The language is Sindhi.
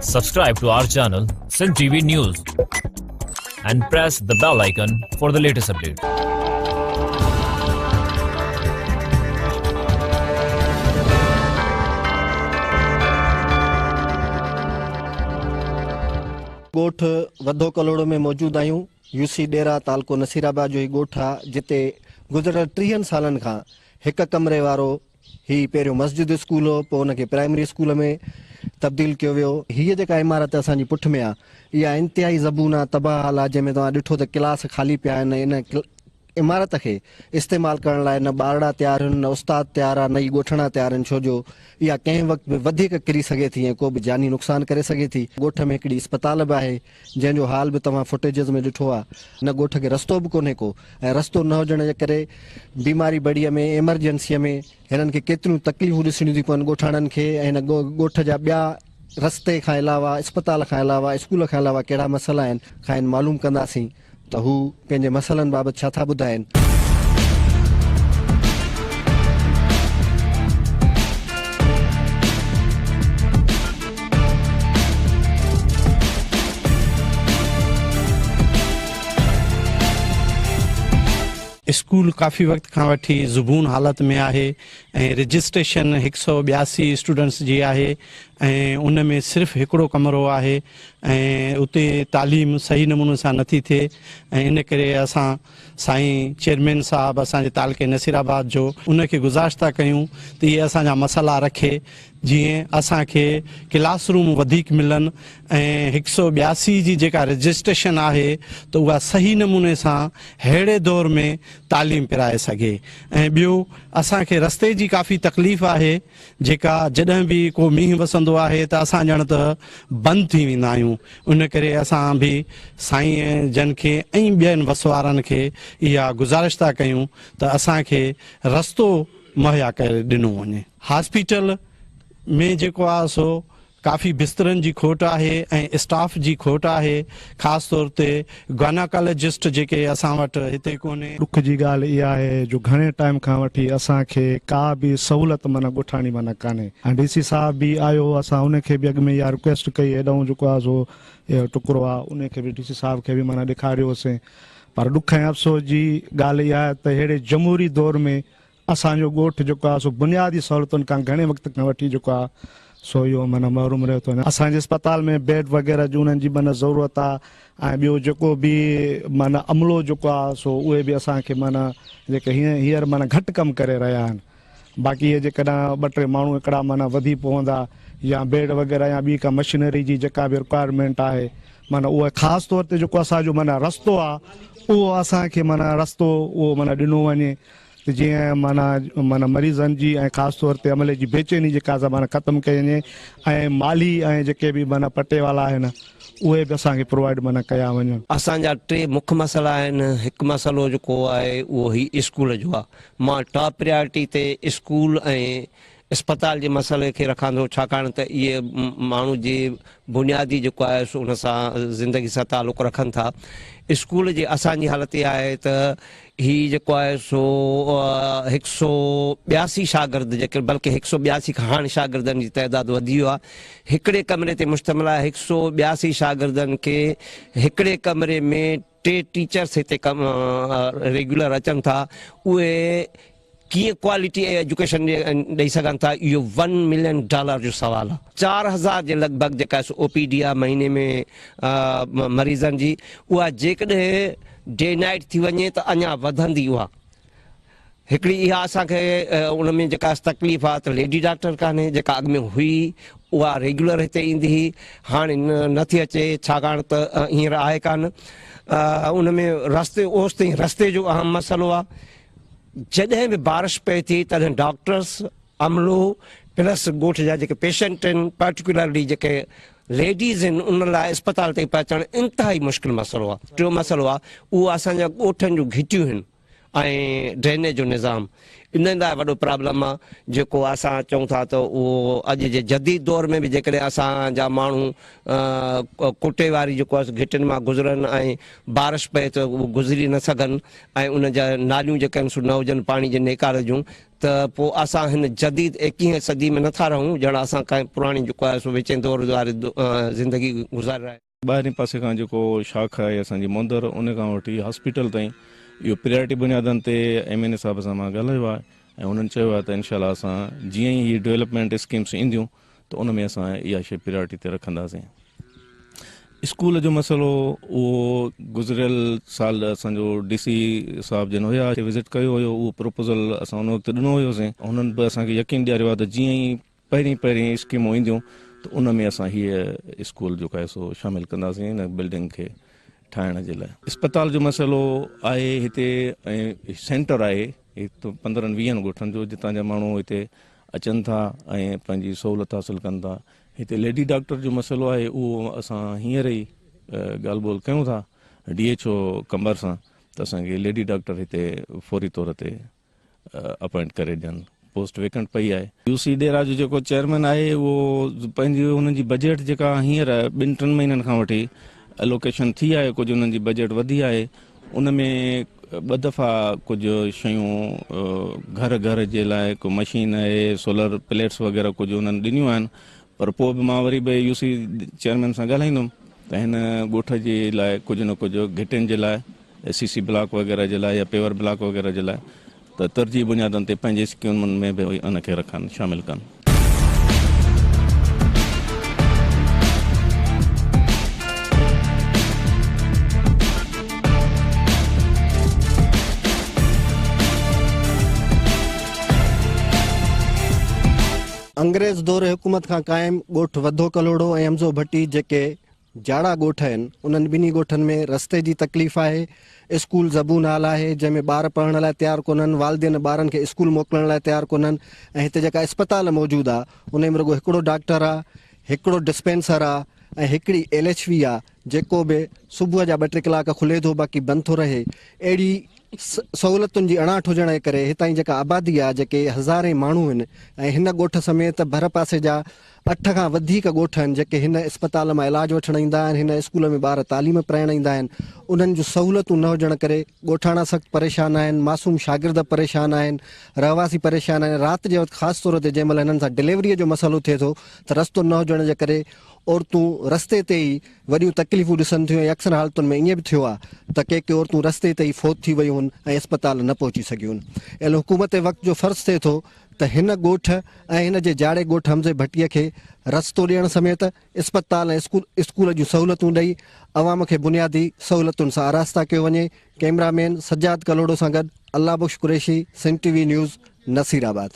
Subscribe to our channel, Sindh TV News, and press the bell icon for the latest update. ڳوٺ وڌو ڪلهوڙو ۾ موجود آهيون. يو سي ڏيرا تعلقو نصيرآباد جو هي ڳوٺ آهي جتي گذريل ٽيهن سالن کان هڪ ڪمري وارو هي پهريون مسجد اسڪول هو پوء ان کي پرائمري اسڪول ۾ تبديل ڪيو ويو. هيء جيڪا عمارت اسان جي پٺ ۾ آ اها انتهائي زبون آ تباهه حال آ جنهن ۾ توهان ڏٺو ته ڪلاس خالي پيا آهن ۽ ان عمارت کي استعمال ڪرڻ لاء نه ٻارڙا تيار آهن نه استاد تيار آ نه ئي ڳوٺاڻا تيار آهن ڇو جو اها ڪنهن وقت به وڌيڪ ڪري سگهي ٿي ۽ ڪو به جاني نقصان ڪري سگهي ٿي. ڳوٺ ۾ هڪڙي اسپتال به آهي جنهن جو حال به توهان فوٽيجز ۾ ڏٺو آ نه ڳوٺ کي رستو به ڪونهي ڪو ۽ رستو نه هجڻ جي ڪري بيماري بڙيء ۾ ايمرجنسيء ۾ هنن کي ڪيتريون تڪليفون ڏسڻيون ٿيون پون ڳوٺاڻن کي ۽ هن ڳوٺ جا ٻيا رستي کان علاوه اسپتال کان علاوه اسڪول کان علاوه ڪهڙا مسئلا آهن کانئن معلوم ڪنداسين ته هو پنهنجي مسئلن بابت ڇا ٿا ٻڌائين. اسڪول ڪافي وقت کان وٺي زبون حالت ۾ آهي ۽ رجسٽريشن هڪ سئو 82 اسٽوڊنٽس جي آهي ۽ ان ۾ صرف هڪڙو ڪمرو آهي ۽ اتي تعليم صحيح نموني سان نٿي ٿئي ۽ ان ڪري اسان سائين چيئرمين صاحب اسان جي تعلقي نصير آباد جو ان کي گذارش ٿا ڪيون ته اهي اسان جا مسئلا رکي جيئن اسان کي ڪلاس روم وڌيڪ ملن ۽ هڪ سئو 82 جي جيڪا رجسٽريشن آهي ته اها صحيح نموني سان ههڙي دور ۾ تعليم پرائي سگهي ۽ ٻيو اسان کي رستي جي ڪافي تڪليف آهي جيڪا جڏهن به ڪو مينهن وسندو آهي ته اسان ڄڻ ته بند ٿي ويندا آهيون ان ڪري اسان به سائين جن کي ۽ ٻين وس وارن کي اها گذارش ٿا ڪيون ته اسان کي رستو مهيا ڪري ڏنو وڃي. هاسپيٽل ۾ جيڪو آهي سو ڪافي بسترن جي کوٽ آهي ۽ اسٽاف جي کوٽ آهي خاص طور تي گائناڪالاجسٽ جيڪي اسان وٽ هتي ڪونهي. ڏک جي ڳالهه اها آهي جو گهڻي ٽائيم کان وٺي اسان کي ڪا به سهولت معنيٰ ڳوٺاڻي معنيٰ ڪانهي ۽ ڊي سي صاحب به آيو هو اسان ان کي به اڳ ۾ اها رڪويسٽ ڪئي هيڏانهن جيڪو آهي سو اهو ٽڪرو آهي ان کي به ڊي سي صاحب کي به معنيٰ ڏيکاريوسين پر ڏک ۽ افسوس جي ڳالهه اها آهي ته ههڙي جمهوري دور ۾ اسان جو ڳوٺ جيڪو آهي سو بنيادي سهولتن کان گهڻي وقت کان وٺي جيڪو آهي سو اهو معنيٰ محروم رهيو ٿو وڃي. اسان جي اسپتال ۾ بيڊ وغيره جي انهن جي معنيٰ ضرورت آهي ۽ ٻيو جيڪو به معنيٰ عملو جيڪو آهي سو اهي به اسان کي معنيٰ جيڪي هينئر معنيٰ گهٽ ڪم ڪري رهيا آهن باقي اهي جيڪڏهن ٻه ٽي ماڻهو هڪڙا معنيٰ وڌي پوندا يا بيڊ وغيره يا ٻي ڪا مشنري جي جيڪا به رڪوائرمينٽ آهي معنيٰ اهو خاص طور تي جيڪو اسان جو معنيٰ رستو آهي اهو اسان کي معنيٰ رستو اهو معنيٰ ڏنو وڃي ته جيئن معنيٰ معنيٰ مريضن جي ۽ خاص طور تي عملي جي بيچيني جيڪا سا معنيٰ ختم ڪئي وڃي ۽ مالي ۽ جيڪي به معنيٰ پٽيوالا آهن اهي به اسان کي پرووائيڊ معنيٰ ڪيا وڃن. اسان جا ٽي مک مسئلا آهن، هڪ مسئلو جيڪو آهي اهو هي اسڪول جو آهي، مان ٽاپ پريارٽي تي اسڪول ۽ اسپتال جي مسئلي کي رکان ٿو ڇاڪاڻ ته اهي ماڻهو جي بنيادي جيڪو آهي سو ان سان زندگي سان تعلق رکن ٿا. اسڪول جي اسان جي حالت اها آهي ته هي جيڪو آهي سو هڪ سو 82 شاگرد جيڪي بلڪه هڪ سو 82 کان هاڻ شاگردن جي تعداد وڌي ويو آهي هڪڙي ڪمري تي مشتمل آهي هڪ سو 82 شاگردن کي هڪڙي ڪمري ۾ ٽي ٽيچرس هتي ڪم ريگيولر اچن ٿا اهي ڪيئن ڪوالٽي ايجوڪيشن ڏئي سگهن ٿا اهو ون ملين ڊالر جو سوال آهي. 4000 جي لڳ ڀڳ جيڪا او پي ڊي آهي مهيني ۾ مريضن جي اها جيڪڏهن ڊي نائيٽ ٿي وڃي ته اڃا وڌندي اها هڪڙي اها اسان کي ان ۾ جيڪا تڪليف آهي ته ليڊي ڊاڪٽر ڪانهي جيڪا اڳ ۾ هئي اها ريگيولر هتي ايندي هئي هاڻي نٿي اچي ڇاڪاڻ ته هينئر آهي ڪانه ان ۾ رستي اوستائين رستي جو اهم مسئلو آهي جڏهن به بارش پئي ٿي تڏهن ڊاڪٽرس عملو پلس ڳوٺ جا جيڪي پيشنٽ آهن پرٽيڪولرلي جيڪي ليڊيز آهن ان لاء اسپتال تائين پهچڻ انتهائي مشڪل مسئلو آهي. ٽيون مسئلو آهي اهو اسان جا ڳوٺن جون گهٽيون آهن ۽ ڊرينيج جو نظام ان لاء وڏو پرابلم آهي جيڪو اسان چئون ٿا ته اهو اڄ جي جديد دور ۾ به جيڪڏهن اسان جا ماڻهو ڪٽي واري جيڪو آهي گهٽين مان گذرن ۽ بارش پئي ته اهو گذري نه سگهن ۽ ان جا ناليون جيڪي آهن سو نه هجن پاڻي جي نيڪال جون ته پوء اسان هن جديد ايڪيهين صدي ۾ نٿا رهون ڄڻ اسان ڪنهن پراڻي جيڪو آهي سو وچين دور واري زندگي گذاري رهيا آهيون. ٻاهرين پاسي کان جيڪو شاخ آهي اسان جي موندر ان کان وٺي هاسپيٽل تائين اهو پريارٽي بنيادن تي ايم اين اي صاحب سان مان ڳالهايو آهي ۽ انهن چيو آهي ته انشاء الله اسان جيئن ئي هي ڊولپمينٽ اسڪيمس اينديون ته ان ۾ اسان اها شيء پريارٽي تي رکنداسين. اسڪول جو مسئلو اهو گذريل سال اسان جو ڊي سي صاحب جن هيا وزٽ ڪيو هيو اهو پروپوزل اسان ان وقت ڏنو هيوسين هنن به اسان کي يقين ڏياريو آهي ته جيئن ئي پهرين پهرين اسڪيمون اينديون ته ان ۾ اسان هيء اسڪول جيڪو آهي سو شامل ڪنداسين هن بلڊنگ کي ٺاهڻ جي لاء. اسپتال جو مسئلو آهي هتي ۽ سينٽر آهي هت پندرهن ويهن ڳوٺن جو جتان جا ماڻهو هتي اچن ٿا ۽ پنهنجي سهولت حاصل ڪن ٿا هتي ليڊي ڊاڪٽر جو مسئلو آهي اهو اسان هينئر ئي ڳالهه ٻولهه ڪيون ٿا ڊي ايڇ او قمبر سان ته اسان کي ليڊي ڊاڪٽر هتي فوري طور تي اپوائنٽ ڪري ڏين پوسٽ ويڪنٽ پئي آهي. يو سي ڊيرا جو جيڪو چيئرمين آهي اهو پنهنجي انهن جي بجيٽ جيڪا هينئر ٻن ٽن مهينن کان وٺي الوڪيشن ٿي آهي ڪجهه انهن جي بجيٽ وڌي آهي ان ۾ ٻه دفعا ڪجهه شيون گهر گهر جي لاء ڪو مشين آهي سولر پليٽس وغيره ڪجهه انهن ڏنيون آهن پر پوء به مان وري به يو سي چيئرمين سان ڳالهائيندم ته هن ڳوٺ جي لاء ڪجهه نه ڪجهه گهٽين جي لاء سي سي بلاڪ وغيره جي لاء يا پيور بلاڪ وغيره جي لاء ته ترجيحي بنيادن تي پنهنجي اسڪيمن ۾ به ان کي رکن شامل ڪن. انگريز دور حڪومت کان قائم ڳوٺ وڌو ڪلهوڙو ۽ حمزو ڀٽي جيڪي جاڙا ڳوٺ آهن، انهن ٻنهي ڳوٺن ۾ رستي جي تڪليف آهي، اسڪول زبون حال آهي، جنهن ۾ ٻار پڙهڻ لاء تيار ڪونهن، والدين ٻارن کي اسڪول موڪلڻ لاء تيار ڪونهن ۽ هتي جيڪا اسپتال موجود آ انهي ۾ رڳو هڪڙو ڊاڪٽر آ، هڪڙو ڊسپينسر آ ۽ هڪڙي ايل ايڇ وي آ جيڪو به صبح جا ٻه ٽي ڪلاڪ کلي ٿو باقي بند ٿو رهي، اهڙي سهولتن جي اڻاٺ هجڻ جي ڪري هتان جي جيڪا آبادي آ جيڪي هزارين ماڻهو آهن ۽ هن ڳوٺ سميت ڀر پاسي جا اٺ کان وڌيڪ ڳوٺ آهن جيڪي هن اسپتال مان علاج وٺڻ ايندا آهن هن اسڪول ۾ ٻار تعليم پرائڻ ايندا آهن انهن جون سهولتون نه هجڻ ڪري ڳوٺاڻا سخت پريشان آهن معصوم شاگرد پريشان آهن رهواسي پريشان آهن رات جي وقت خاص طور تي جنهن مهل هنن سان ڊليوري جو مسئلو ٿئي ٿو ته رستو نه هجڻ جي ڪري عورتون رستي تي ئي وڏيون تڪليفون ڏسن ٿيون ۽ اڪثر حالتن ۾ ائين به ٿيو آهي ته ڪي ڪي عورتون رستي تي ئي فوت ٿي ويون هن ۽ اسپتال نه پهچي سگهيون هن. اهل حڪومت وقت جو فرض ٿئي ٿو ته هن ڳوٺ ۽ هن جي جاڙي ڳوٺ حمزي ڀٽي کي رستو ڏيڻ سميت اسپتال ۽ اسڪول جون سهولتون ڏئي عوام کي بنيادي سهولتن سان آراسته ڪيو وڃي. ڪئميرا مين سجاد ڪلهوڙو سان گڏ Allah Bakhsh Qureshi, Sindh T V news, Nasirabad.